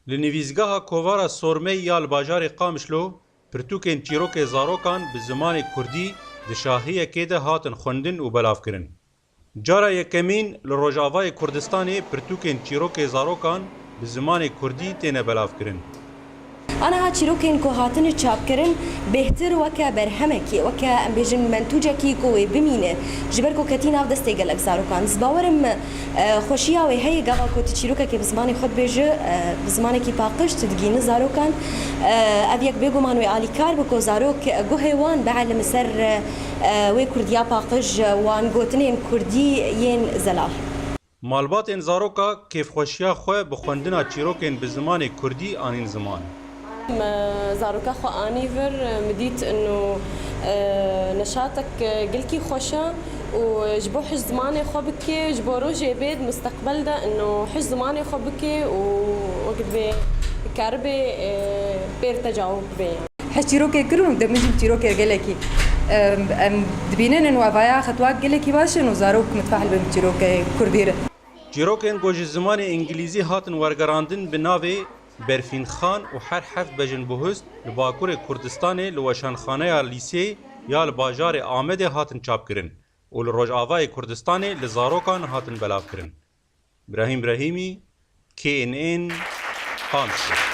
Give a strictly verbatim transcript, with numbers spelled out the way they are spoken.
Li nivîsgeha Kovara Sormey ya li bajarê Qamişlo, pirtûkên çîrokê zarokan bi zimanê kurdî di şahiyekê de hatin xwendin û belavkirin. Cara yekemîn li Rojavayê Kurdistanê pirtûkên çîrokê zarokan bi zimanê kurdî têne belavkirin. Aniha çîrokên ku hatine çapkirin bêhtir weke berhemekî, weke, em bêjin, mentûcekî ku wê bimîne, ji ber ku ketî nav destê gelek zarokan. Ez bawer im, e, xweşiya wê heye gava ku tu çîrokekê bi zimanê xwe dibêje, e, bi zimanekî paqij tu digîne zarokan. E, ev yek bêguman wê alîkar be ku zarok, e, guhê wan bielime ser, e, wê kurdiya paqij, e, wan gotinên kurdî yên zelal. Malbatên zaroka kêfxweşiya xwe bi xwendina çîrokên bi zimanê kurdî anîn ziman. Me zaroka xwe anî vir, min dît ino, e, neşatek, e, gelkî xweş e û ji bo hij zimanê xwe bike, ji bo rojê bê di misteqbel de ino hij zimanê xwe bike û wekî divê karibe, e, pêr tecawuk bibe. Hez çîrokê kirin û demijî bi çîrokê gelekî, em, em dibînin û evaya xetwak gelekî baş in û zarok mitfehl bin bi çîrokê kurdî re. Çîrokên ku ji zimanê îngilîzî hatin wergerandin bi navê Berfînxan û Her heft bejin bihust li Bakurê Kurdistanê li Weşanxaneya Lîsê ya li bajarê Amedê hatin çapkirin û li Rojavayê Kurdistanê li zarokan hatin belavkirin. Birahîm Birahîmî, K N N, Qamişlo.